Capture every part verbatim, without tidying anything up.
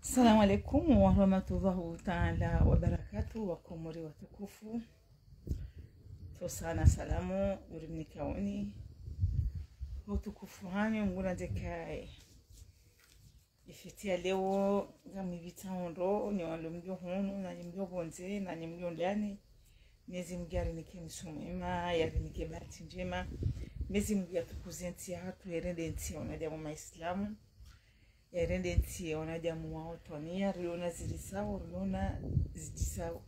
Assalamu alaikum warahmatullahi taala wabarakatuh, Wakomori watukufu. Tsosana salamu, urimnikaoni. Utukufu hanyu, nguna ndekaye. Ifiti ya leo, ngamipvitsa ondro, nyi walo mlio hunu, na nyi mlio pvondze, na nyi mlio ndani. Mwenyezi Mungu yarinike mwiso mwema, yarinike bahati ndjema. Mwenyezi Mungu yatukuze ntsi yahatru, yerende ntsi ya wanadamu maislamu. Yerende ntsi ya wanadamu wa otwaniya, riona ziri sawa, riona zitsi sawa.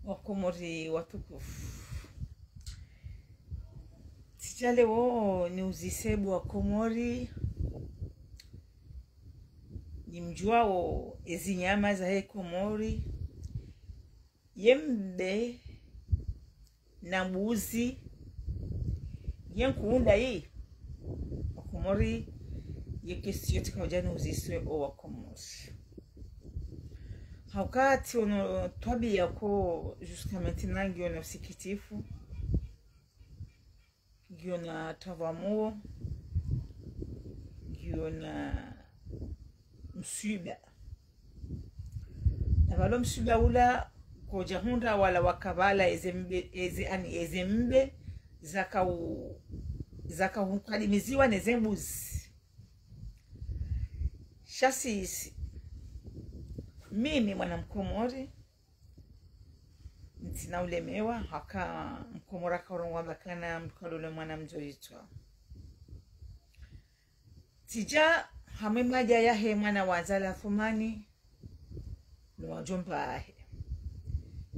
Wakomori watukufu. Tsidja leo niuzise bo Wakomori, nyi mdjuwao ezinyama zahe Komori, ye mbe na mbuzi, ye nkunda yi. Wakomori, ye question tsika udja niuzise o Wakomori. Hauka tsiono twabiya ko jusqu'à maintenant ngiona usikitifu, ngiona travamuo, ngiona mswiba. Na pvalo mswiba ula kodja hundra wala wakapvala eze mbe, eze ani, eze mbe zakau-, zakahukadimiziwa neze mbuzi. Sha sisi, mimi mwana Mkomori, ntsina ulemewa, haka Mkomori akaurongoa amba kana mdru kalole mwana mdjo yitswa. Tsidja hamwe madja yahe mwana wa Azali Assoumani, no wadjomba wahe.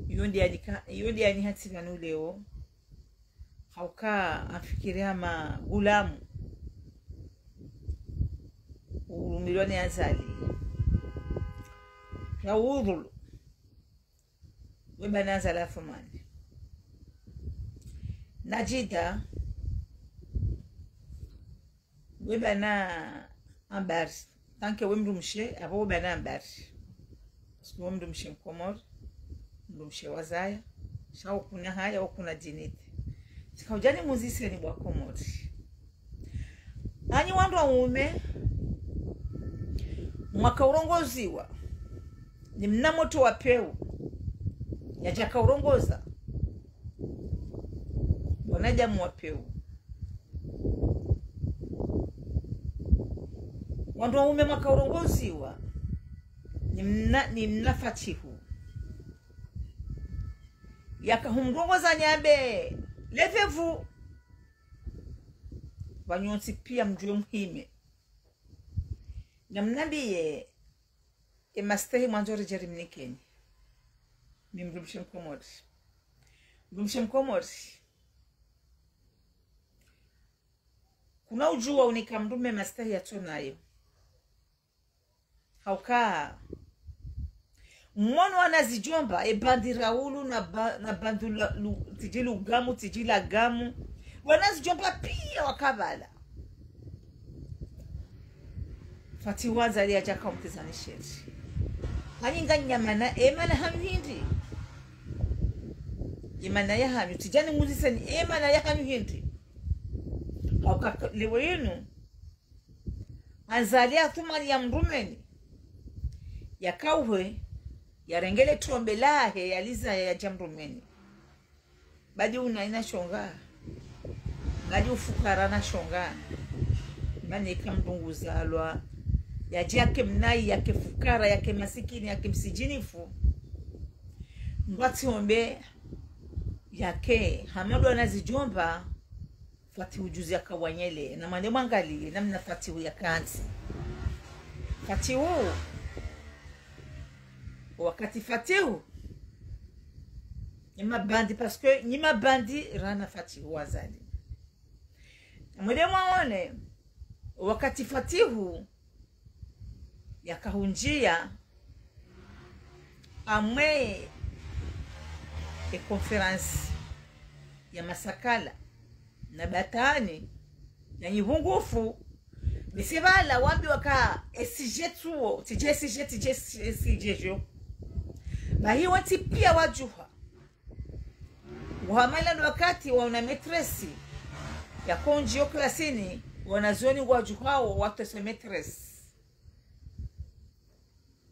Iyo nde yanika-, iyo nde yanihatsi pvanu leo. Hauka amfikiri hama gulamu. Urumilwa ni Azali. Ya udhulu. We bwana Azali Assoumani. Najida. We bwana Ambari. Tant que we mdrumshe, apvo we bwana Ambari. Parce que we mdrumshe Mkomori, mdrumshe wazaya, sha ukuna haya, ukuna dignité. Tsika udja nimuziseni bo Wakomori. Anyi wandru waume, mwakaurongoziwa ni mna motro wa pewu, yadja kaurongoza wanadamu wa pewu. Wandru waume mwakaurongoziwa ni mna, ni mna Fatihu. Yakahumrongoza nyambe, levez-vous. Wanyu ntsi piya mdjuwe muhime. Na mnambiye, e mastehi mwandzo ridje rimnikeni. Mi mdrumshe Mkomori. Mdrumshe Mkomori. Kuna udjuwa unika mdrume mastehi yatso nayo. Hauka. Mwono wana zidjomba, e bandi Raulu na ba-, na bandu la, lu-, tsidji Lugamu, tsidji Lagamu. Wana zidjomba piya wakapvala. Fatihu Azali yadja kaumtezani sheri. Hanyi nganyi mana, e mana hanyu hindri. E mana ya hanyu, tsidja nimuziseni, e mana ya hanyu hindri. Hauka leo yinu, Azali Assoumani yamrumeni. Yakauhe, yarenge le trombe lahe, yaliza yadja yamrumeni. Badi unayi na shonga. Badi ufukara na shonga. Mana eka mdru nguzalwa. Yadje yake mnayi, yake fukara, yake masikini, yake msidjinifu. Ngwatsi ombe, yake, hama ndo wana zidjomba. Fatihu juzi yakawanyele, na mwende mwangaliye, namna Fatihu yakantsi. Fatihu. Wakati Fatihu. Nyi mabandi, parce que nyi mabandi, rana Fatihu Azali. Na mwende mwaone, wakati Fatihu, yakahundjiya amwe e conférence ya Masakala na Batani na Nyivungufu, bese pvala wambiwa ka e sujet tsuwo, tsidje sujet, tsidje sujet jo. Bahi wontsi piya wadjuha. Wahamala ndo wakati waona maîtresse yakondji yo klasini, wanazioni wadjuhao watese maîtresse.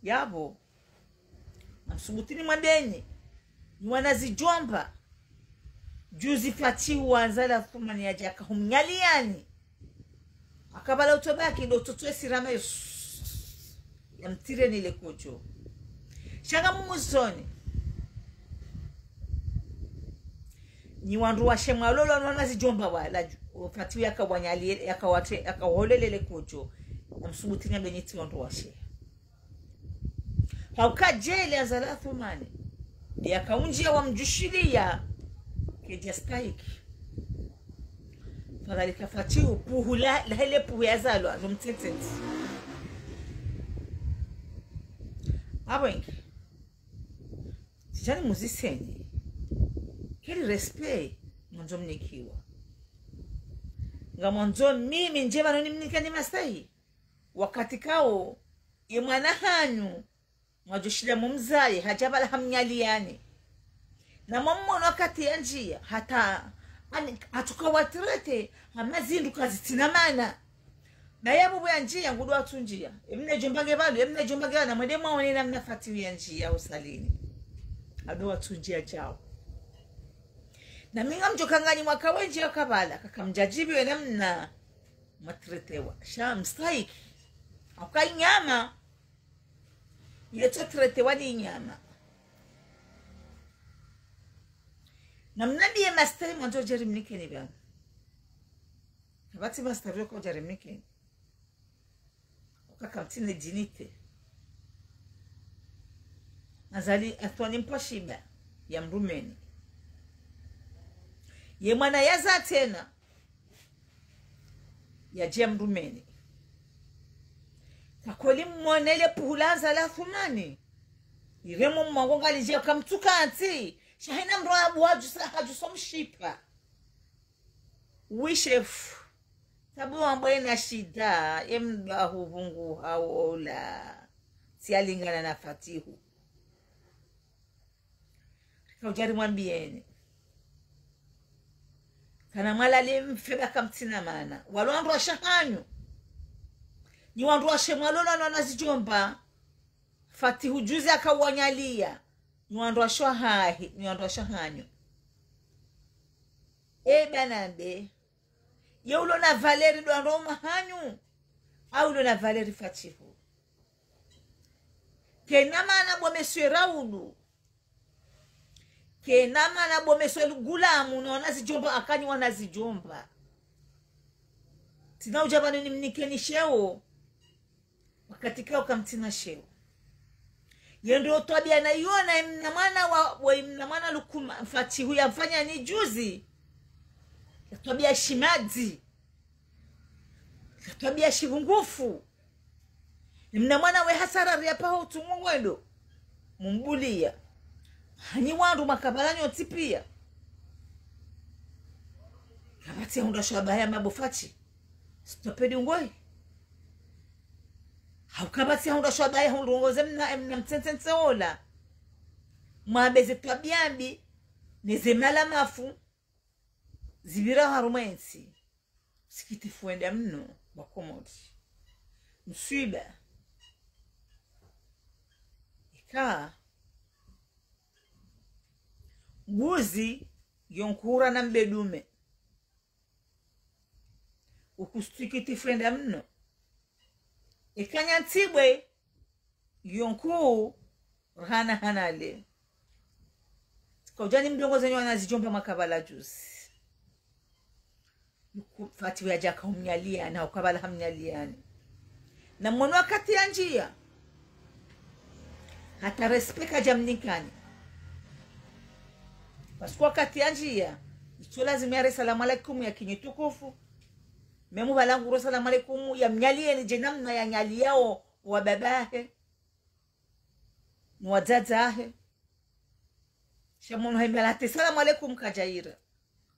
Yapvo, namsubutini mwambeni, nyi wana zidjomba. Juzi Fatihu wa Azali Athumani yadja kahumnyaliyani. Akabala utobaki ndo utotowe sirama yo, yamtireni le kodjo. Sha ngamumuzoni. Nyi wandru washe mwalolwa nyi wana zidjomba wala ju-, Fatihu yakawanyaliye, yakawate-, yakawaholelele kodjo. Namsubutini mwambeni tsi wandru washe. Hauka djeli Azali Athumani, yakaundjiya wamdjushiliya, kedja stahiki. Fadhalika Fatihu, puhu la, lahele puhu yazalwa, no mtsentsenzi. Apvo nge. Tsidjani muziseni. Quel respect mwandzo mnikiwa. Ngamwandzo mimi ndje pvanu nimnikeni mastehi. Wakati kawo, ye mwana hanyu, mwadjoshinda mumzaye, hadja pvala hamnyaliyani. Na mwamwono wakati yandjiya, hata, ani, hatsuka watrete, hama zindru kazitsina mana. Na yapvo pvo yandjiya, ngudo watsundjiya. Emna djomba nge pvanu, emna djomba nge pvanu, mwende mwaone namna Fatihu yandjiya usalini. Ado watsundjiya djao. Na mi ngamdjoka nganyi mwaka wendji wakabala, kaka mdjadjibiwe namna mwatretewa. Sha mstahiki. Hauka inyama. Ile tsotretewa ni inyama. Namnambiye mastehi mwandzo djeri mnikeni pvanu. Kapvatsi mastehi yoko djeri mnikeni. Hauka kamtsina dignité. Azali Athumani mpvashiba yamrumeni. Ye mwana yaza tsena, yadje yamrumeni. Kakoli mwone le puhu la Azali Athumani. Iremo mwango ngalidje kamtsuka ntsi. Sha hina mdru wa-, wadjusa, hadjuso mshipa. Oui, chef. Sabu wambwena shida, ye mdru hupvunguha wola. Tsiyalingana na Fatihu. Kaudjari mwambiyeni. Kana mwalale mfe ba kamtsina mana. Walo wandru washe hanyu. Nyi wandru washe mwalolwa nyi wana zidjomba. Fatihu juzi yakawanyaliya. Nyi wandru washe hahe, nyi wandru washe hanyu. E bana mbe. Ye ulo na valeur ndo wandru wa hanyu. Au ulo na valeur Fatihu. Kena mana bo monsieur Raoul. Kena mana bo monsieur Gulamu, nyi wana zidjomba, haka nyi wana zidjomba. Tsina udja pvanu nimnikeni sheo. Wakati kawo kamtsina sheo. Ye ndo twabiya nayona emna mwana wa, wa emna mwana Lukuma, Fatihu yamfanya ni juzi. Ye twabiya shimadzi. Ye twabiya shipvungufu. Emna mwana we hasara riya paho utsungu ngwendo. Mumbuliya. Hanyi wandru makabala nyontsi piya. Kapvatsi yahundra shwabaya mabo Fati. Stopedi ungoi. Hauka kapvatsi yahundra shwabaya hundru ngoze mna, mna mtsentse ntse wola. Mwambe ze twabiya mbi, ne ze mala mafu, zipvira harumwa entsi. Usikitifu wenda mno, bo Wakomori. Mswiba. Ika. Mbuzi, yo nkuu rahana mbedume. Uku usikitifu wenda mno. Ika nyantsibwe, yo nkuu rahana hanale. Kaudjani mdrongoze nyi wana zidjomba makabala juzi. Uku Fatihu yadja kahumnyaliyani, hau kabala hamnyaliyani. Na mwono wakati yandjiya. Hata respect kadja mnikani. Parce que wakati yandjiya, itso lazimu yare salamu alaikum ya kinyi tukufu. Memu pvala nguro salamu alaikum, yamnyaliyeni dje namna yanyaliyao wa babahe. Ni wadzadze wahe. Sha mwono haimbala hata salamu alaikum kadjaira.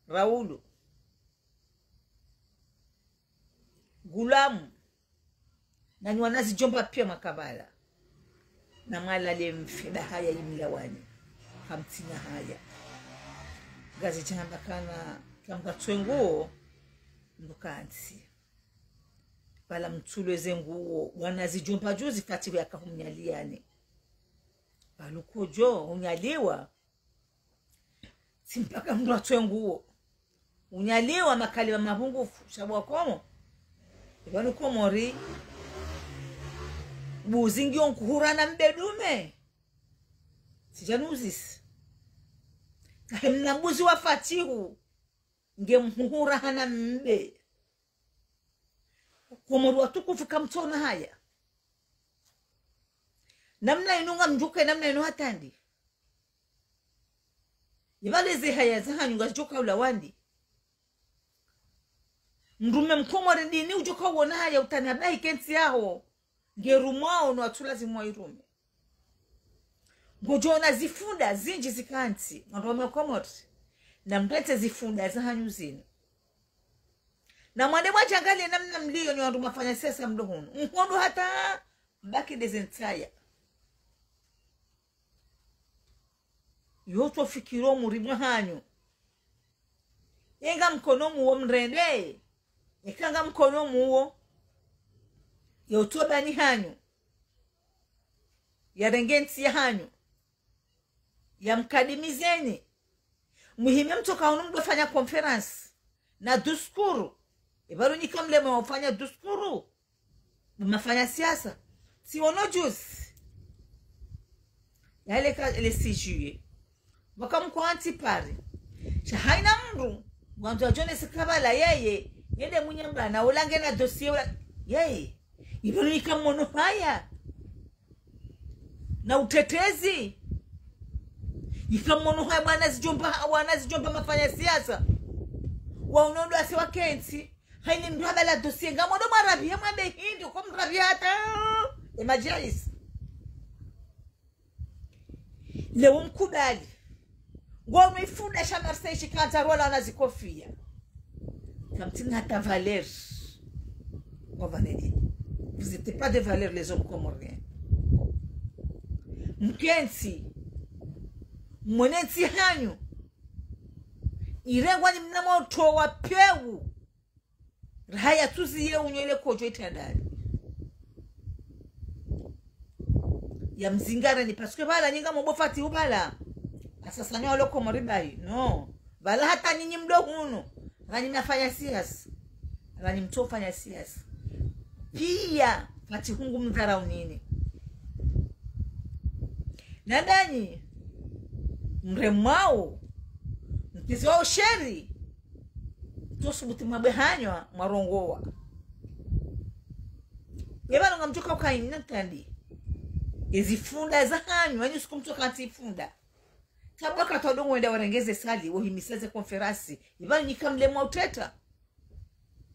Raulu. Gulamu. Na nyi wana zidjomba piya makabala. Na mwalale mfe ba haya imlawani. Kamtsina haya. Ngazidjamba kana kamka tswengo. Ndo kantsi. Pvala mtsulo ze nguo, wana zidjomba djuzi Fatihu yakahumnyaliani. Pvalukodjo unyaliwa. Tsi mpaka mndru atsowe nguo. Unyaliwa makali wa mapvungufu, sha bwa Komori. Ipvanu Komori. Mbuzi ngiyo nkuhura na mbe dume. Sidjanuzisi. Kahe mna mbuzi wa Fatihu. Nge mhuhura hana mbe. Komori watukufu kamtsona haya. Namna inu ngamdjuke, namna inu hatandi. Ipvale ze haya zahanyu ngazidjoka ula wandi. Mdrume mkomori dini udjoka uona haya utanabahi kentsi yaho. Ngerumwao no watsulazimu wa irume. Ngodjoona zifunda zindji zikantsi, wandru wa Komori. Na mrete zifunda zahanyu zinu. Na mwande mwadjangalie namna mliyo nyi wandru mwafanya siasa mlo hunu. Mhondo hata mbaki ndeze ntsaya. Yo tsofikiro muri mwahanyu. Yenga mkono muwo mrende. Yeka nga mkono muwo. Yo tobani hanyu. Yarenge ntsi yahanyu. Yamkadimizeni. Muhime mtsoka hunu mdofanya conférence. Na duskuru. Ipvalu nyi kamleme wa ufanya duskuru. Mafanya siasa. Tsi ono djuzi. Yale ka le six juillet. Pvaka mko antsi Paris. Sha haina mndru. Ngwandzo adjone sikabala yeye. Yende mwenye mbana. Ula ngena dossier ula. Yeye. Ipvanu yika mwono haya. Na utetezi. Yika mwono haya mwana zidjomba, wana zidjomba mafanya siasa. Wa unondo ase wakentsi. Haini mndru habala dossier. Ngamwono mwarabiya mwambe hindri. Ko mrabiya hata. Emajalis. Leo mkubali. Ngo mifunda sha Marseille shikantsa rola na zikofia. Kamtsina hata valeur. Ngo vanedi. Vous n'êtes pas de valeur, les hommes comoriens. Mkentsi. Mwene ntsi hanyu. Irengwa ni mna moto wa pewu. Raha ya tsuzi ye unywele kodjo itadali. Ya mzingara ni parce que pvala nyi ngambo Fatihu pvala. Asasa nyo alo Komori bayi. Non. Pvala hata nyinyi mlo hunu. Ranyi mnafanya siasa. Ranyi mtsofanya siasa. Piya Fatihu ngu mdharau nini. Nandanyi. Mremwao. Mtizi wa usheri. Tsosubuti mwabwe hanywa mwarongowa. Yepvanu ngamdjoka ukaina ntandi. Ezifunda zahanywa, enyi siku mtsoka ntsi ifunda. Kabla katwa dongo wenda warengeze sali, wohimiseze konferansi. Yepvanu nyi kamlemwa uteta.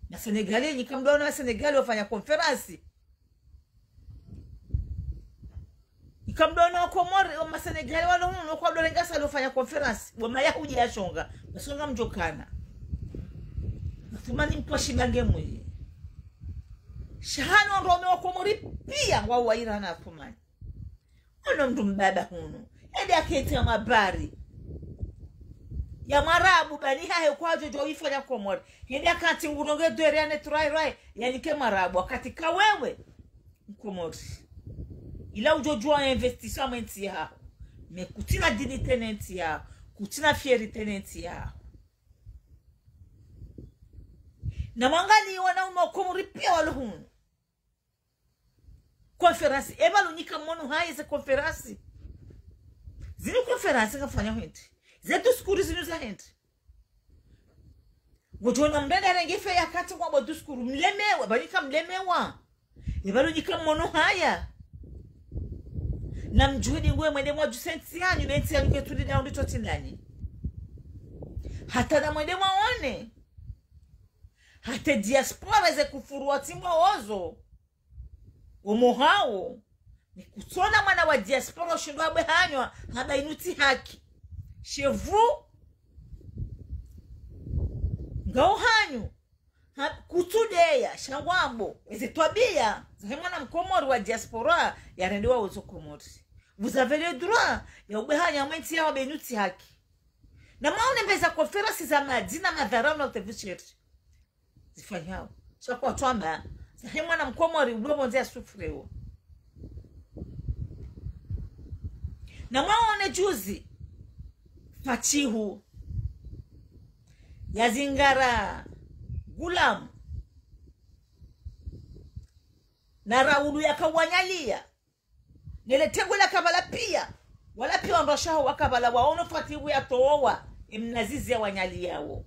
Na Senegali, nyi kamdona wa Senegali wafanya konferansi. Yika mdona wa Komori, wa Masenegali, walo hunu, kwa dorenga sali ufanya konferansi. Wa Mayahudi ya shonga. Masonga mdjokana. Athumani mpwa shibange mwenye. Sha hanu wandru waume wa Komori piya ngwao waira na Athumani. Ono mndru mbaba hunu. Hende akentsi ya mabari. Ya mwarabu bani hahe kwadjo djo ifanya Komori. Hende akantsi nguronge dwere ya netrai rai. Yanike mwarabu. Wakati ka wewe. Mkomori. Ila udjodjua investissement entsi yaho. Mais kutsina dignité ne ntsi yaho. Kutsina fierté ne ntsi yaho. Na mwangalie wanaume wa Komori piya walo hunu. Konferansi. Epvalo nyi kamwono hayi ze konferansi. Zinu konferansi kafanya hwentsi. Ze diskuru zinu za hentsi. Wudjona mndru nda renge fe ya kati ngwambo diskuru. Mlemewa. Ba nyi kamlemewa. Epvalo nyi kamwono haya. Na mdjuhudi ngwe mwende mwadjuse ntsi yanyu, ne ntsi yanyu ketuli na undi toti ndanyi. Hata na mwende mwaone. Hata diaspora ze kufuru watimwa wozo. Omo hawo, ni kutsona mwana wa diaspora ushindwa abwe hanywa, hamba inu tsi haki. Chez vous, ngao hanyu, ha, kutsudeya, sha ngwambo, eze twabiya, zahe mwana mkomori wa diaspora, yarendewa wozo Komori. Vous avez le droit, ya ubwe hanywa mwe ntsi yaho hamba inu tsi haki. Na mwaone mbeza konferansi za madzi na madharau na utevusheri. Zifanyao. Sha kwa twamba, He mwana mkomori ulo pvondze ya souffre wo. Na mwaone juzi, Fatihu yazingara Ghulam na Raulu yakawanyaliya. Nele tengwe laka pvala piya. Wala piya wandru washe waho waka pvala waono Fatihu yatowa emnazizi yawanyaliyawo.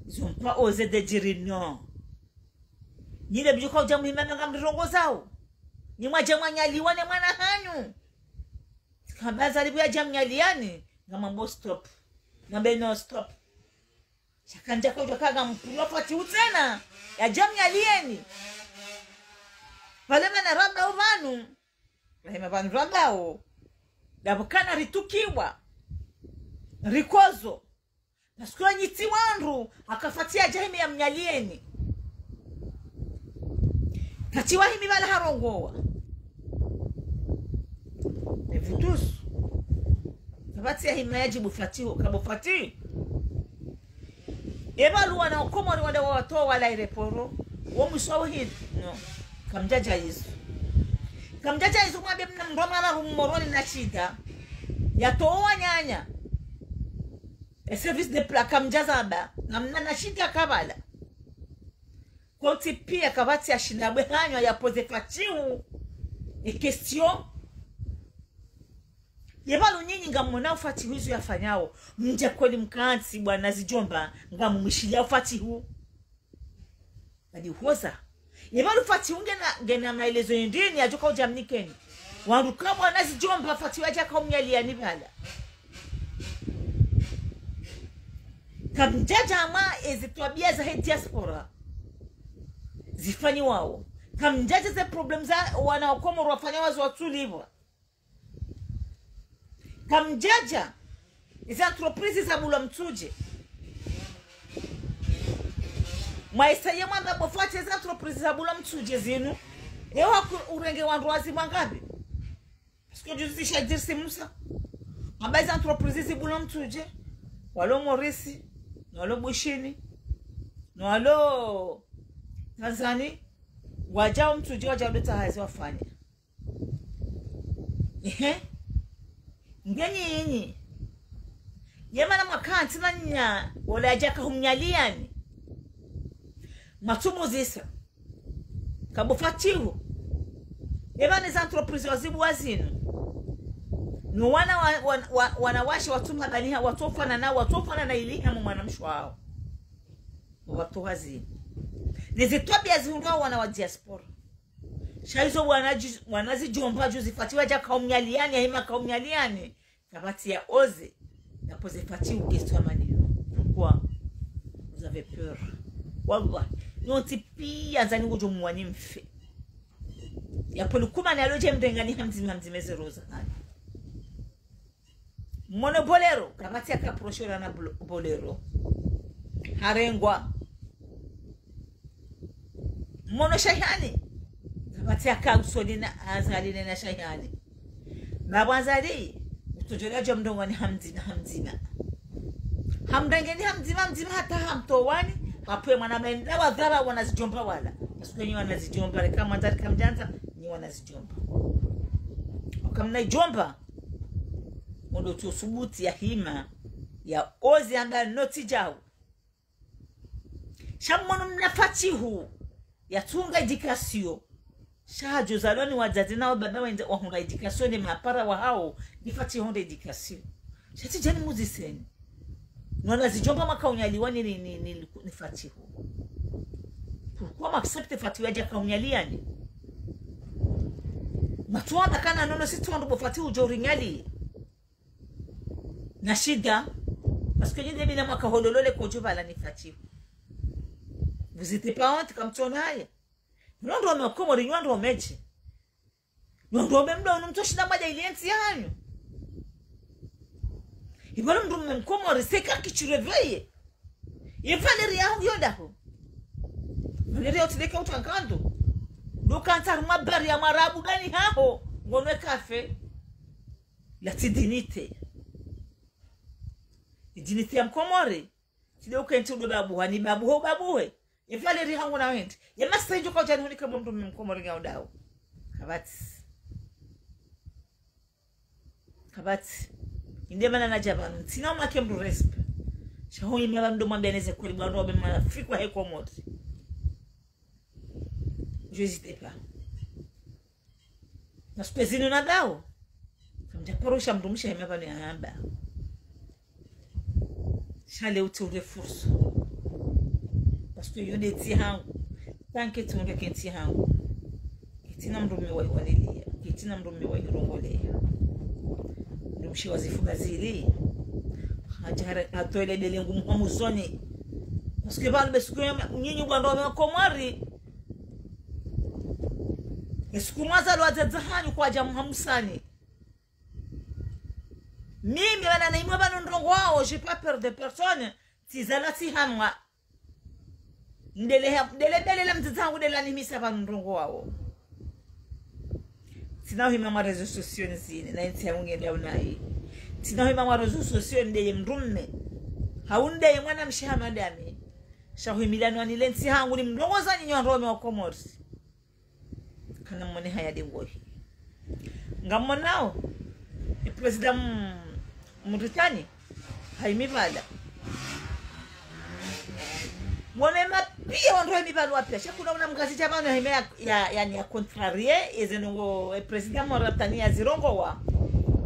Ils ont pas osé de dire non. Nyi le mdjuka udja muhima ngamrongozao. Nyi mwadja mwanyaliwa ne mwana hanyu. Kamba Azali pvo yadja mnyaliyani, ngamwambo stop. Ngambe no stop. Sha kamdjaka udja ka ngampvulwa Fatihu tsena. Yadja mnyaliyeni. Pvale mana ramba o pvanu. Rahima pvanu rambao. Dapvo kana ritukiwa. Rikozo. Parce que nyitsi wandru, haka Fatihu yadja hime yamnyaliyeni. Fatihu wahimi pvala harongowa. Mais vous tous. Kapvatsi yahima yadjibu Fatihu, kabo Fatihu. Eba luwa na Komori wende wawatowa wala ireporo. Wo mwiso wawo hindri. Non. Kamdjadja izo. Kamdjadja izo mwambe mna mndru mwana ru Moroni na shida. Yatowa nyanya. E service de pla kamdjazamba, ngamna na shida kabala. Koti piya kapvatsi yashinda bwe hanywa ya poze Fatihu e question. Ye pvalo nyinyi ngamwona o Fatihu izo yafanyao, mdja kweli mkantsi bwana Zidjomba, ngamumwishiliya o Fatihu. Badi uhoza. Ye pvalo Fatihu ngena, ngena maelezo yindrini yadjoka udja mnikeni. Wandru ka bwana Zidjomba Fatihu yadjaka umnyaliyani pvala. Kamdjadja ama ezi twabiya zahe diaspora zifanyiwao. Kamdjadja ze problème za wana wa Komoro wafanya wazo watsulipvwa. Kamdjadja, ezi entreprise zabulwa mtsudje. Mwaisa ye mwamba bo Fatihu ezi entreprise zabulwa mtsudje zinu. Ewa ku-, urenge wandru wazi mwangabi. Parce que juzi sha Dirsi Musa. Amba ezi entreprise zibulwa mtsudje. Walo Morisi, no walo Bushini, no walo Tanzani. Wadja o mtsudje, wadja ndo taha ezi wafanya. Ehe. Ngenyi inyi. Ye mana mwakantsi na nya, wola yadjaka humnyaliyani. Mwatsumuzisa. Kabo Fatihu. Eba ne za entreprise wazibuwa zinu. No wana wa, wa, wa, wanawashe watsuma baniha, watsofanana, watsofanana ili hamu mwana mshe wawo. Watowa zinu. Ne ze twabiya zihundrwa wana wa diaspora. Sha izo wana ji-, wana Zidjomba juzi Fatihu yadjaka umnyaliyani, yahima ka umnyaliyani. Kapvatsi ya oze, na poze Fatihu question amani yo. Pourquoi vous avez peur? Wallah. Nyontsi piya ndzani ngudjo muwani mfe. Ya pvo Lukumani alodje mrengani hamdzima hamdzima eze roza nani. Mwono Bolero, kapvatsi yaka proche na Bolo-, Bolero. Harengwa. Mwono Shahani. Kapvatsi yaka usoni na Azali ne na Shahani. Baba Azali, utsodjola djo mrongoni hamdzima, hamdzima. Hamrengeni hamdzima, hamdzima hata hamtowani, hapvo ye mwana menda wadhara wana Zidjomba wala. Parce que nyi wana Zidjomba, reka mwandza, reka mdjandza, nyi wana Zidjomba. Oka mna Idjomba, ondo tso subuti yahima, ya oze amba notsi djau. Sha mwono mna Fatihu, yatsunga éducation. Sha hadjo zalwa ni wadzadze na wababa wendze wahundra éducation ne mapara wahao, ni Fatihu hundra éducation. Sha tsidjani muziseni. Nwana Zidjomba mwaka unyaliwa ni, ni, ni, ni, ni Fatihu. Pourquoi mwa accepte Fatihu yadjaka unyaliyani? Matsuwa makana nono si tsuwa ndo bo Fatihu udjo urinyali. Na shida. Parce que nyi nde mina mwaka hololole kodjo pvala ni Fatihu. Vous êtes pas honte kamtsona haya? Mlondo wa Komori nywa ndo meji. Mlondo wa mlondo mtoshinda mada ili entsi yanyu. Ibalo mdrume Mkomori c'est quand que tu réveilles. Ye valeur yaho yo ndaho. Valeur yaho tsi ndeka utsangando. Ndo kantsa harumwa bari ya Mwarabu dani haho. Ngonwe café. La tsi dignité. Dignité ya Mkomori. Tsi nde ukentsi udo babuha, ni babuhe, ubabuhe. Ye valeur yahangu na wende. Ye masihu ndjo kaudja nihunike mdrume mkomori ngudao. Kapvatsi. Kapvatsi. Inde mana nadja pvanu. Ntsina umake mdru respect. Sha ho imi pvanu ndo mwambiane ze kweli, pvanu ndo wambe mafikira he Komori. Je n'hésite pas. Parce que zinu nadao. Kamdja paro sha mdrumshe hema pvanu yahamba. Sha leo tsi ure fursa. Parce que yo nde ntsi hangu. Tant que tsi ure ke ntsi hangu. Ketsina mdrume wa iwanilia. Ketsina mdrume wa irongoleya. Mdrumshe wa zifuba zili. Hadja hare atoele dele ngu mhamu zoni. Parce que pvanu be siku ya nyinyi pvanu ndo wambe Komori. Ye siku mwazalwa wadzadze hanyu kwadja mhamusani. Mimi pvanu na imwe pvanu ndrongowao, j'ai pas peur de personne. Tsizalwa tsihamwa. Ndele ha-, ndele belela mdzadze hangu ndele animisa pvanu ndrongowao. Ntsina uhima mwa réseaux sociaux nizini, na ntsi ya ungende au nayi. Ntsina uhima mwa réseaux sociaux ndeye mdrume. Hau ndeye mwanamshe hama ndami. Sha uhimiliana nile ntsi hangu nimlongoza nyinyi wandrume wa Komori. Kana mwone haya de ngohi. Ngamwonao, e président M-, Mauritanie, haimi pvala. Mwone mapia wandru haimi pvala wapia. Sha kuna una mkazi dja pvanu haime ya, ya, yani ya contrarier, eze ndrongo, e président Mauritanie yazirongowa.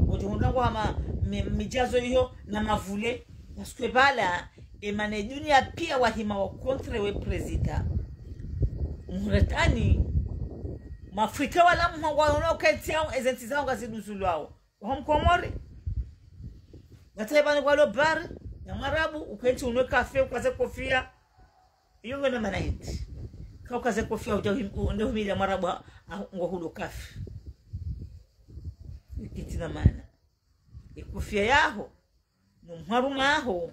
Udjo hundra ngo hama mi-, midjazo iyo na mavule. Parce que pvala, emana dunia pia wahima wa contre we président. Mauritanie, Mwafrika wala mhongo waona ukentsi yao, eze ntsi zao ngaziduzulwao. Waho Mkomori. Ngataye pvanu pvalo bar, ya Mwarabu, ukentsi unwe kafe, ukaze kofia. Iyo ngena mana hindri. Ka ukaze kofia, udja him-, u-, nde humili ya Mwarabu, ha-, ha-, ngo hulo kafe. Ikitsina mana. Ye kofia yaho, no mharuma yaho,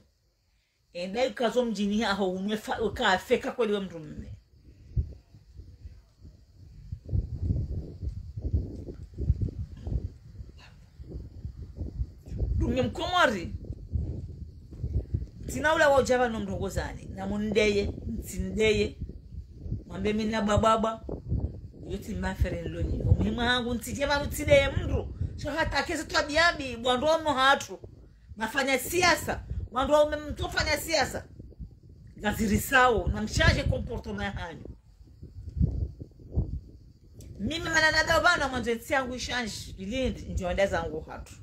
enda ikazo mdjini haho unwe fa-, ukafe ka kweli we mdrume. Mdrume Mkomori. Ntsina ula wa udja pvanu mrongozani, na mundeye, ntsindeye. Mwambe mi na bwabwabwa. Yo tsi mafere nloni. Omuhimu hangu ntsidje pvanu tsideye mdru. Sha hata kezi twabia mbi, pvwandru wanu hatru. Mafanya siasa. Wandru waume mtsofanya siasa. Ngazirisao, na mshandje comportement yahanyu. Mimi mana nadao pvanu mwandzo ntsi yangu ishandje, ilindi, ndjo enda zangu hatru.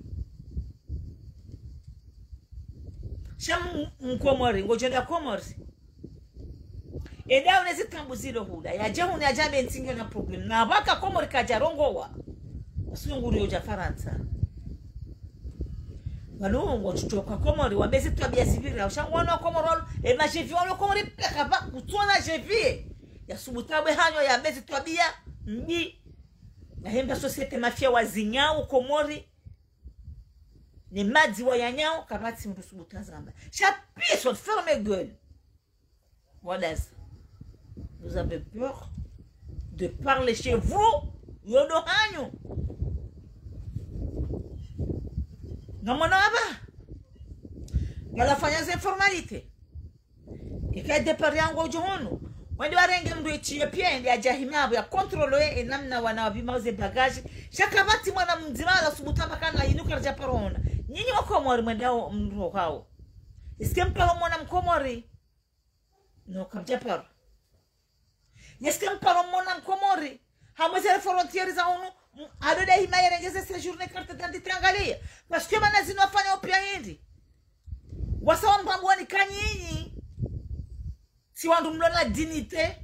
Sha m-, Mkomori, ngodjo enda Komori. Enda une zitambu zilo hula. Yadje hunu yadje ambe ntsi ngiyo na problème. Na pvaka Komori kadjarongowa. Wasi nguri yodja Farantsa. Pvanu ngodjo toka Komori, wambe zitwabia zipvira. Usha ngwano Komori walo, e ma je vie walo Komori peka pva, kutsona je vie. Yasubutu abwe hanyo yambe zitwabia mbi. Yahemba société mafia wazinyao Komori. Ne madzi wayanyao, kapvatsi mdru subutu azamba. Sha pis, ferme gueule. What does? Vous avez peur de parler chez vous? Yo ndo hanyu. Ngamwona apva? Ngala fanya ze formalité. Eka départ yangu udjo hunu. Wende warenge mdru Ethiopia, ende yadje ahime apvo ya contrôler enamna wana wapvimao ze bagage. Sha kapvatsi mwana mdzima yala subutu amba kana inu karadja paro ona. Nyinyi wa Komori mwendao mdru hao. Est-ce que mparo mwana Mkomori? Non, kamdja paro. Est-ce que mparo mwana Mkomori? Hamwe ze frontières za hunu, m-, ado de hima yerenge ze séjour ne carte d'identité angalia. Parce que mana zinu wafanya opia hindri. Wasa wamrambwani ka nyinyi. Tsi wandru mlo na dignité.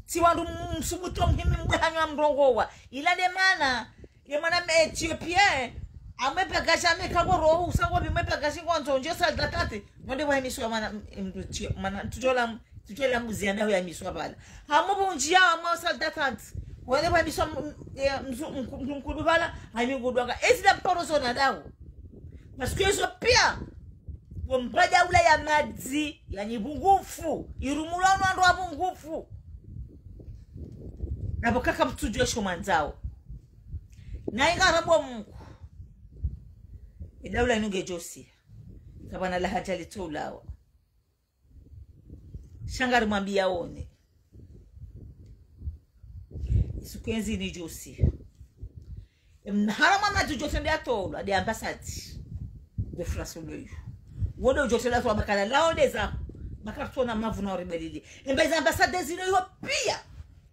Tsi wandru m-, msubutu muhimu mbwe hanyu amrongowa. Ila nde mana, ye mwana me Ethiopien, amwe bagage ame kagoro, usango bi mwe bagage ngwandzo, ndjo salle d'attente. Mwende wahimiswa mana, m-, mdru Ethiopien, mana, tujola, tujola mbuzi yanda ho yahimiswa pvala. Hamu bunjia, amwe salle d'attente. Mwende wahimiswa, m-, m-, e, mzu-, mku-, mdru mkudu pvala, hami ngudwanga. Ezi da mparo zona dawo. Parce que zo pia, bo mbada ula ya madzi, yani bungufu, irumulwa no wandru wa bungufu. Na bo kaka mtsudjua sho mwandzao. Na inga rabo Mungu. Idaula inu ngedjosi. Kapvana la hadja litso ulawa. Sha ngarimwambiyaoni. Isuku yendzi ni jusi. Em, hara mwa madzi udjo sende yatolwa, nde ambassade de France ulo iyo. Wonde udjo sende yatolwa bakala lao ndeza, bakala tsona mavu na oribelili. Emba iza ambassade zilo iyo piya.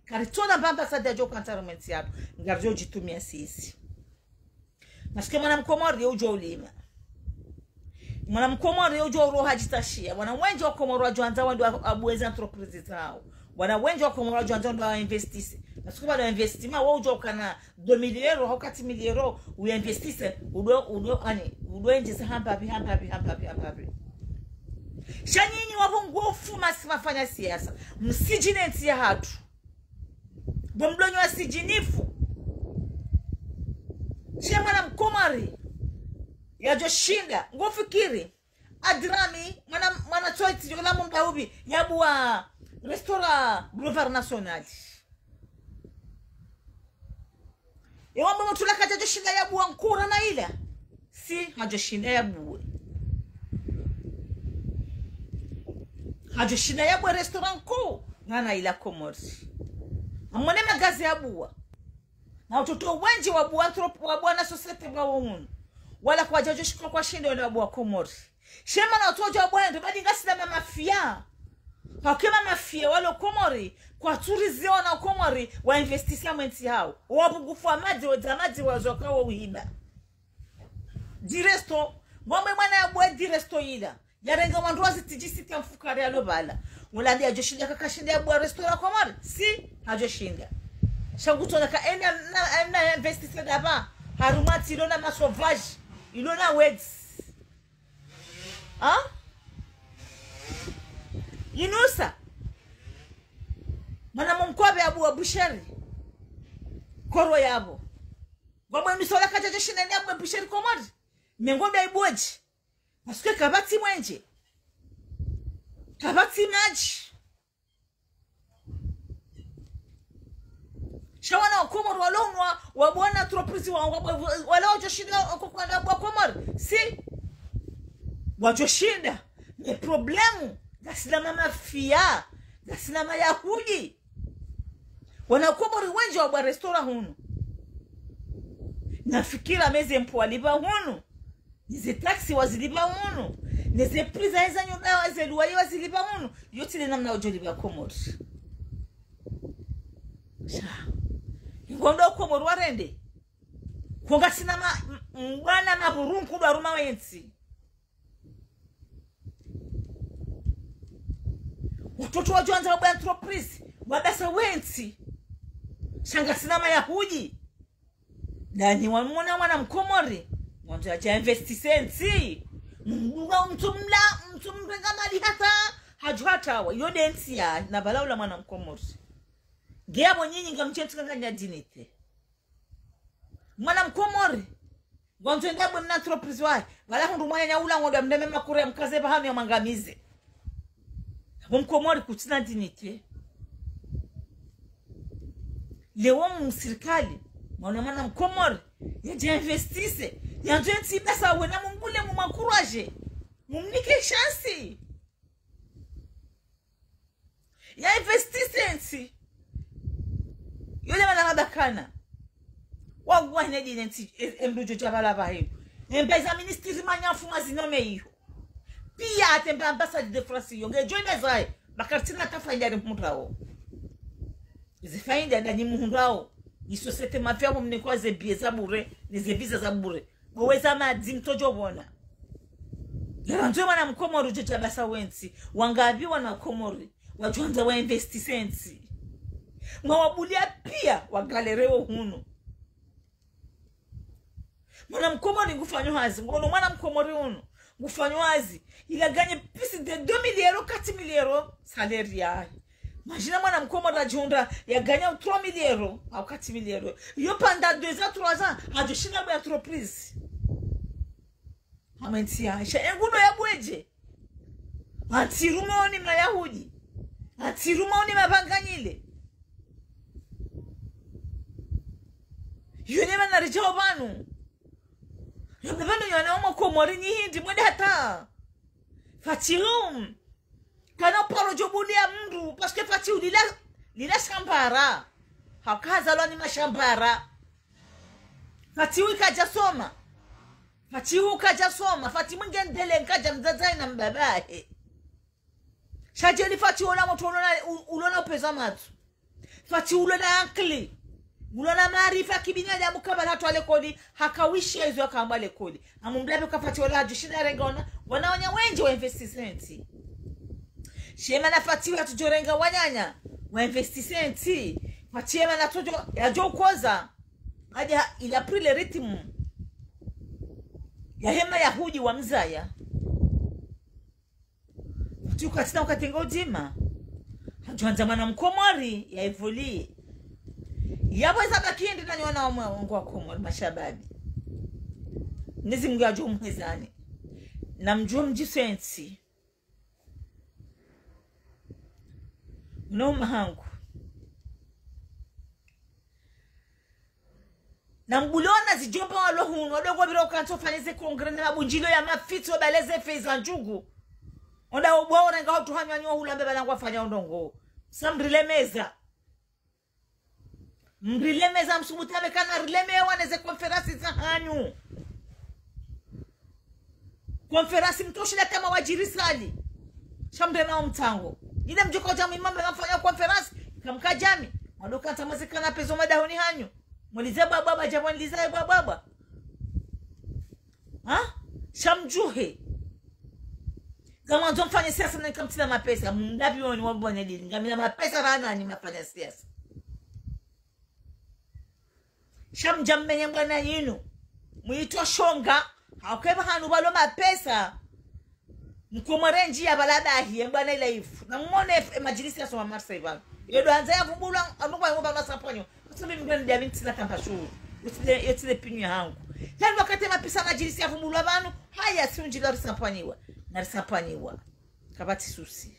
Karitsona mba ambassade yadjo kantsa harumwa entsi yapvo. Ngaridjo djitumiya sisi. Parce que mwana mkomori udjo ulima. Mwana mkomori udjo uroha djitashiya. Mwana wendji wa Komori wadjo andza wandru wa, wabuwe ze entreprise zawo. Mwana wendji wa Komori wadjo andza wandru wa investisse. Parce que pvanu investissement, wo udjo ukana deux mille euros, hau quatre mille euros, u investisse, udo, udo, ani, udo endjeza hambapvi, hambapvi, hambapvi, hambapvi. Sha nyinyi wapvo ngufuma si mafanya siasa. Msidjine ntsi yahatru. Bo mdonyo wa sidjinifu. She mwana mkomori yadjo shinda, ngofikiri. Adrami, mwana, mwana tsoiti, djola mumba ubi, yabuwa restaurant Boulevard National. Ewa mbo mutula kadjadjo shinda yabuwa nkura na ila. Si, hadjo shinda yabuwe. Hadjo shinda yabuwe restaurant nkuu, ngana ila Komori. Amwone magazi yabuwa. Na utoto wendji wabuwa trop, wabuwa na société bwa wunu. Wala kwadjadjo shikwa kwashinde wende wabuwa Komori. She mana utoto wabuwa ndo, badi ngasina mamafiya. Hauka mamafiya walo Komori, kwatsuriziwa na Komori, wa investisse harumwa entsi yawo. Wapvungufu wa madzi, wa dza madzi, wazoka wo uhiba. Di resto, ngwambe mwana yabuwe di resto ila. Yarenga wandru wazi tijisi tia mfukare yalo pvala. Wala ndi yadjo shinda kakashinda yabuwa restaurant Komori? Si, hadjo shinda. Sha ngutsona ka ena, na, ena investisse ndapvi. Harumwa ntsi ilo na masauvage. Ilo na wedzi. Ha? Inusa. Mwana mumkobe yabuwa boucherie. Koro yapvo. Ngwambe inusa wala kadjadjo shinda ni yabuwe boucherie Komori. Mengo ndo ibodji. Parce que kapvatsi mwenje. Kapvatsi madji. Sha wana wa Komori walo unwa, wabuwa na entreprise wa, wa, wa, wala wadjo shinda, wa, wa, wa, wa Komori. Si. Wadjo shinda. Mais problème, ngasina mamafiya, ngasina mayahudi. Wana Komori wendji wabuwa restaurant hunu. Nafikira meze mpwa walipva hunu. Neze taxi wazilipva hunu. Neze prix za heza nyumba, waze loyer wazilipva hunu. Yo tsi le namna udjo lipva Komori. Sha. Ngondo Komori warende. Ko ngasina ma, m-, mwana maburunku ndo harumwa wentsi. Watoto wadjo andza wabuwe entreprise, wabasa wentsi. Sha ngasina mayahudi. Ndanyi wamwona mwana mkomori, mwandzo yadja investisse ntsi. Mdunga mtsu mla, mtsu mrenga mali hata, hadju hata wa. Yo nde ntsi ya, na pvala ula mwana mkomori. Nge yapvo nyinyi ngamdjentsi kanganya dignité. Mwana mkomori. Ngwandzo ende yabuwe mna entreprise wahe. Pvala hundru mwanya ula ngondo mndeme makure ya mkaze pvahanu ya mwangamize. Bo mkomori kutsina dignité. Leo msirikali, mwana mwana mkomori, yadje investisse, yandzo entsi basa wena mumgule mumwankuraje. Mumnike chance. Ya investisse entsi. Yo le mana mabakana. Wallahi ne dine ntsi, e, emdru djo dja pvala pvahe. Embe za ministri manyafu mazinome iyo. Piya hata embe ambassade de France iyo. Ngedjo ine zahe. Ba kartsina ta faida ri mhundrao. Ze faida ndanyi mhundrao. Ni société mafia mumnikwa ze billet za bure. Ni ze visa za bure. Bo weza madzi mtsodjo pvona. Yarandzo mwana mkomori udjo dja basa wentsi. Wangapvi wana Komori. Wadjo andza wa investisse ntsi. Mwawabuliya piya, wagalere wo hunu. Mwana mkomori ngufanyo hazi, ngono mwana mkomori hunu. Ngufanyo hazi, il a gagné plus de deux mille euros, quatre mille euros, salaire yahe. Imagine mwana mkomori adjihundra, ya gagné trois mille euros, au quatre mille euros. Yo pendant deux ans, trois ans, adjo shinda bo entreprise. Hamwe ntsi ya, sha enguno ya bwedje. Antsi rume oni mayahudi. Antsi rume oni mapvanganyile. Yo ne mana ridjao pvanu. Yo ne pvanu yo na omo Komori nyi hindri mwende hata. Fatihum. Kana uparo djo buliya mndru, parce que Fatihu lila, lila shambara. Haka hazalwa ni mashambara. Fatihu kadja soma. Fatihu kadja soma. Fatihu mwinyi ndele nkadja mdzadze na mbabahe. Sha djeli Fatihu ola motro ulona, u-, ulona upveza matso. Fatihu ulona ankili. Ulona maarifa kibinadamu kabla hatwaa lekoli, haka wishiya izo yakamba lekoli. Amu mlabe ka Fatihu ola hadjushinda yarenge wana, wanawanya wendji wa investissement. Shema na Fatihu yatsudjo renga wananya wa investissement. Fatihu yema na tsodjo, yadjo ukoza. Hadja, il a pris le rythme ya hema Yahudi wa mzaya. Fatihu katsina ukatenga udzima. Hadjo handza mwana Mkomori ya évoluer. Yapvo eza baki ndi nanyi wana wa mwe-, wangu wa Komori, mashababi. Mnyezi Mungu yadjo mhezani. Na mdjuwe mdjisensi. Mna uma hangu. Na mbulona zidjomba walo hunu, wadogo bila ukantso fanye ze congrès na mabundjilo ya mafitso baleze feza ndjugu. Onda ubwa orenga watu hanywa nyo hula mbeba nangu wafanya ondrongo. Sa mrilemeza. Mrilemeza msubutu abe kana rilemewa neze conférence za hanyu. Conférence mtoshinda tama wadjirisali. Sha mrena wo mtsango. Ile mdjuka udja mwimambe mfanya conférence, kamkadjami. Mwadoka ntsa mwazikana pezo madahoni hanyu. Mwalize bwabwabwa, dja mwalize bwabwabwa. Ha? Sha mdjuhe. Kamwandzo mfanye siasa na kamtsina mapesa. Mndapvi woni wabwane dini. Ngamina mapesa rana ni mafanya siasa. Sha mdja mmenye mbwana yinu. Mwitwa shonga. Hauke pvahanu pvalo mapesa. Mkomori ndji ya pvala dahi, ye mbwana ila ifu. Na mwone f-, e madjilisi ya soma Marseille pvanu. Yedo handza ya vumbulwa, anu kwa yomba na sapwanyo. Kusubi mbwana dia binti na kamba shuru. Yotsi le, yotsi le pinyu ya hangu. Tani wakati mapesa madjilisi ya vumbulwa pvanu, haya si undjila risapwanyiwa. Na risapwanyiwa. Kapvatsi susi.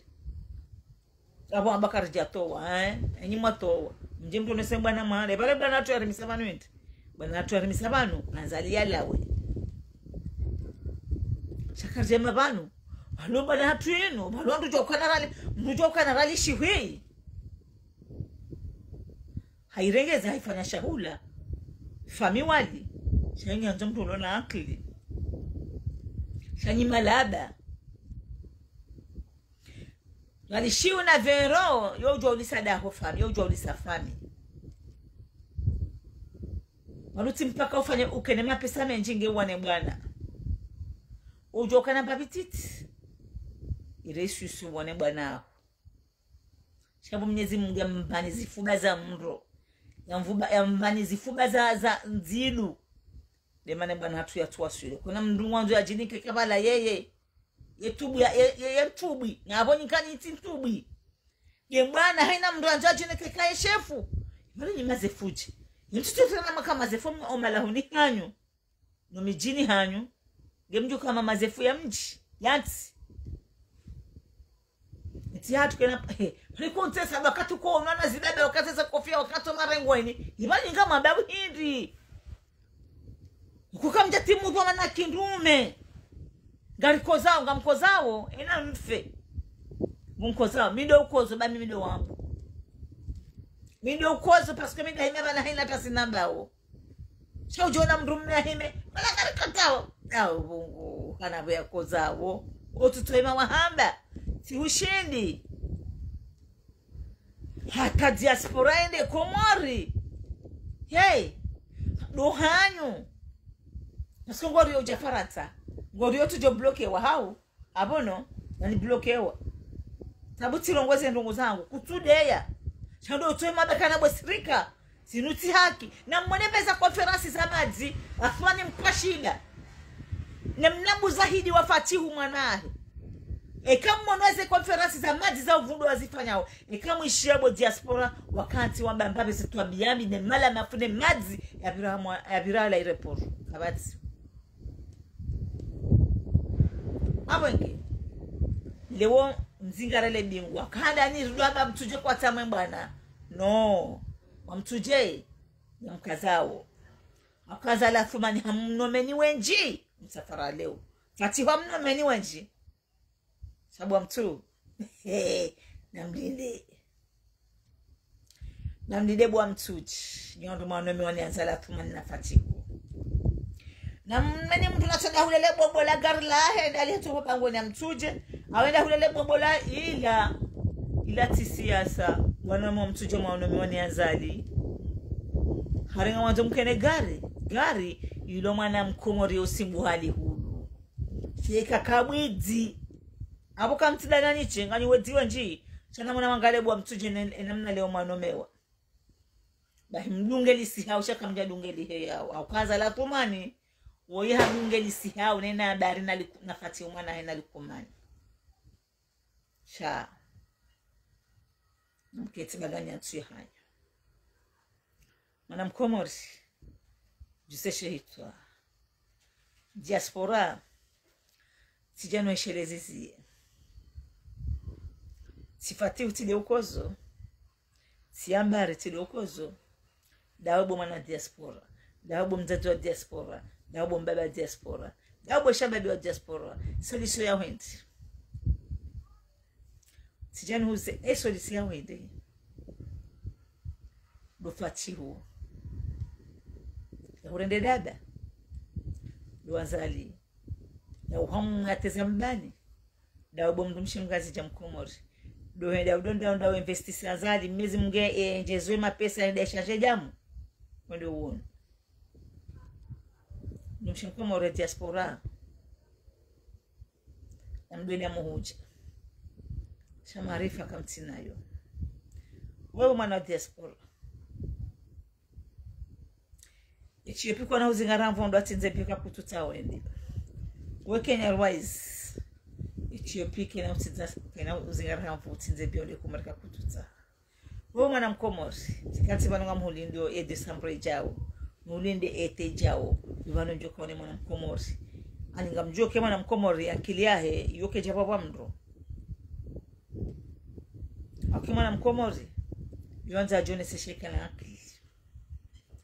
Apvo amba karidja towa, eh? Enyi mwatowa. Mdje mtonese mbwana mwale. Pvale mbwana hatru yarimisa pvanu indi. Mbwana hatru yarimisa pvanu. Azali yalawe. Sha karidja ma pvanu. Pvalo mbwana hatru yinu. Pvalo mndru djo ukana rali. Mndru djo ukana rali shihwi. Hairengeza haifanya shahula. Fami wali. Sha nyi handza mndru ulona akili. Sha nyi malaba. Ngalishiyo na vero, yo udjwa ulisa daho fami, yo udjwa ulisa fami. Walutsi mpaka ufanye ukene mapesa mendji nge wane mbwana. Udjwa ukana mbapvi titi. Ile isusu wane mbwana aho. Sha pvo Mnyezi Mungu yamvani zifuba za mro. Yamvuba, yamvani zifuba za, za ndzilu. Demane mbwana hatru ya tuwa swile. Kuna mndru ngwandzo yadjinike kabla yeye. Ye tubwi ya, ye, ye, ye tubwi. Na apvo nyikani itsi tubwi. Ye mbwana haina mndru andza djine keka ye shefu. Mbali ni mazefu dje. Ye mtsutsutana maka mazefu o malahoni hanyu. No midjini hanyu. Nge mdjuka ma mazefu ya mdji. Yantsi. Itsi hatru kena, he. Mbali kuntesa wakati uko unana zidada wakati za kofia wakati wa marengweni. Ibali nga mababu hindri. Kuka mdja timu dhwa mana kindrume. Ngarikozao, ngamkozao, ena mfe. Mnkozao, mi ndo ukozo, ba mi ndo wambu. Mi ndo ukozo, parce que mi ndahime pvana haina hata sinambao. Sha udjona mndru mme ahime, pvala karikatao. Au, Mungu, kana pvo yakozao. Otutoe mawahamba, si ushindi. Hata diaspora yende Komori. Hey, ndo hanyu. Parce que ngoriyo udja Farantsa. Ngoriyo tsudjo bloquewa hau. Apvo no, nani bloquewa. Sabu tsilongoze ndrongo zangu. Kutsudeya. Sha ndo utoe mabakana bwe sirika. Zinu tsi haki. Na mwone pveza conférence za madzi, Athumani Mpwashida. Na mnambu Zahidi wa Fatihu mwanahe. Eka mwono eze conférence za madzi za uvundo wazifanyao. Eka mwishiya bo diaspora, wakati wamba mbapvi zitwabiya mbi ne mala mafu ne madzi ya pvira mwa, ya pvira la aéroport. Kapvatsi. Apvo nge. Leo mzingara le bingwa. Kanda ni rudu amba mtsudje kwatsa mwe mbwana. No. Wamtsudje. Yamkazao. Akaza la Athumani hamnomeni wendji. Msafara leo. Fatihu hamnomeni wendji. Sabu wa mtsu. He, namlinde. Namlinde bo wa Mtsudje. Nyi wandru mwanome waniandzali Athumani na Fatihu. Nammenye mndru natsoenda hulele bobo la gari lahe, ndali hetso ho pangoni ya Mtsudje. Hawenda hulele bobo la ila. Ila tsi siasa. Waname wa Mtsudje mwanome waniandzali. Harenga mwandzo mkene gari. Gari, yilo mwana Mkomori usimbu hali hulu. Sheka kabwidzi. Apvo kamtsidangani tsi, nganyi wedzi wendji. Sha namwona mwangalie bo wa Mtsudje ne, enamna leo mwanome wa. Bahi mdunge lisi hau, sha kamdja dunge lihe yao. Hau kandzali Athumani, woye hadunge lisi hau, nena habari na liku-, na Fatihu mwana he na Likumani. Sha. Namketsi baganya ntsu ya hanya. Mwana Mkomori, djuseshe hitswa. Diaspora, tsidja no eshelezi ziye. Tsi Fatihu tsi de ukozo. Tsi Ambari tsi de ukozo. Dawe bo mwana diaspora. Dawe bo mdzadze wa diaspora. Dawe bo mbaba diaspora. Dawe bo shababi wa diaspora. Solution ya hwendi. Tsidja nihuze, e solution ya hwendi. Ndo Fatihu. Ya hurende dada. Ndo Azali. Ya uhamu ya teza mbani. Dawe bo mndru mshe mngazidja Mkomori. Ndo hende ya udonda, ndo investir Azali. Mezi mnge, e, ndjezwe mapesa, hende ya shanje djamu. Wende uone. Mndru mshe Mkomori diaspora. Namdweni ya muhudja. Sha maarifa kamtsina yo. Wewe mwana wa diaspora. Ethiopie kwana uzingara mvu ndo atsindze pio ka kututsa wende. We Kenya Airways. Ethiopie kena utsindza, kena uzingara mvu utsindze pio le Komori ka kututsa. Wewe mwana Mkomori, tsikantsi pvanu ngamhulindio e décembre idjao, nulinde été idjao, pvanu ndjoka one mwana Mkomori. Ani ngamdjoke mwana Mkomori, akili yahe, yoke djapvapva mndru. Haki mwana Mkomori, yowandza adjoneseshe kana akili.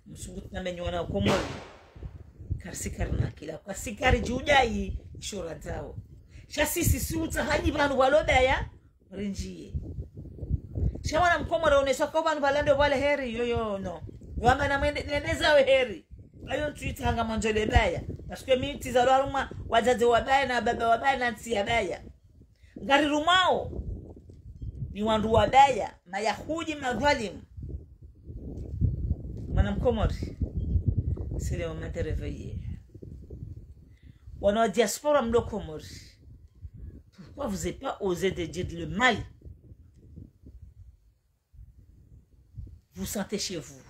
Msungu tsinamenye wana Komori, karisi karina akili. Kwasi karidjudjayi, isho randzao. Sha sisi, si utsaha nyi pvanu pvalo baya, rindjiye. Sha mwana Mkomori oneswa ka pvanu pvala ndo pvale heri, yo, yo, no. Wamba namwende, nende zawe heri. Ayo ntsu itsanga mwandzo le baya. Parce que mi ntsi zalwa harumwa, wadzadze wabaya na baba wabaya na ntsi ya baya. Ngarirumwao. Ni wandru wabaya, mayahudi, madhwalimu. Mwana Mkomori. C'est le moment de réveiller. Wana wa diaspora mlo Komori. Pourquoi vous n'avez pas osé de dire le mal ? Vous sentez chez vous.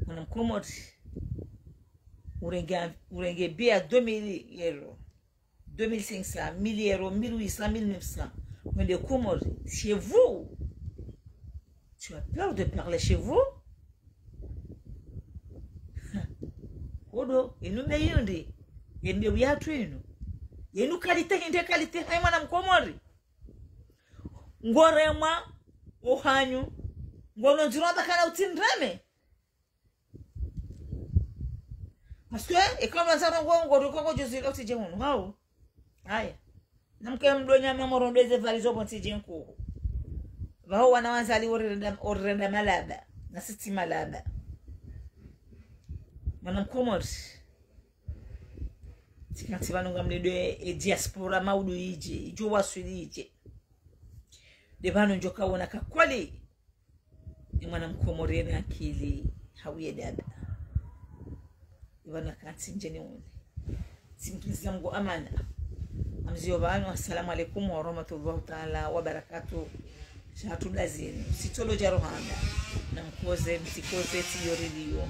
Mwana Mkomori. Urenge, urenge billet deux mille euros. Deux mille cinq cents, mille euros, mille huit cents, mille neuf cents. Wende Komori, chez vous. Tu as peur de parler chez vous ? Kodo, inu be yindi, yembe uyatu inu. Yenu qualité hinde qualité, hayi mwana Mkomori. Ngoremwa, ohanyu, ngono ndziro amba kana utsindame. Parce que, eka wandzaro ngo, ngo, ngo, ngo, djuzi lo tsidje hunu, hau. Haya. Namke mdo nyama moro ndeze valizo pvo ntsidje nkuhu. Pvaho wana wa Azali orirenda, orirenda malaba. Na sisi malaba. Mwana Mkomori. Tsikantsi pvanu ngamlinde e diaspora maudu idje, idjo waswili idje. De pvanu ndjoka wona ka kweli. Ni mwana Mkomori ena akili, hauye dada. Ipvanu kantsi ndjeni ule. Tsimkiliza Mngu amana. Amziyo pvanu, assalamu alaikum wa rahmatullahi ta'ala wa barakatuh. Sha hatru dazini. Msitsolo djaro handa. Namkoze, mtsikoze, tsi yo rilio.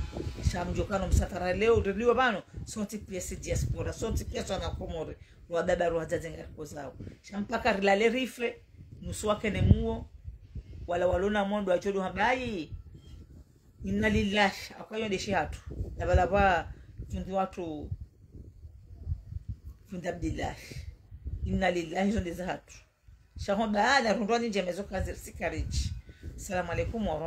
Sha mdjokano msafara leo, rilio pvanu. Sontsi piya si diaspora, sontsi piya si wana Komori. Rwa baba, rwa dzadze ngariko zao. Sha mpaka rilale rife, nusu wakene muo, wala walona mondo achodo habayi. Inna lillahi, akayo ndeshi hatru. Labalaba, fundi watru, fundi Abdillahi. Inna lillahi, zo nde za hatru. Sha ho baada, rundwani ndjema zo kaziri sikariji. Assalamu alaikum wa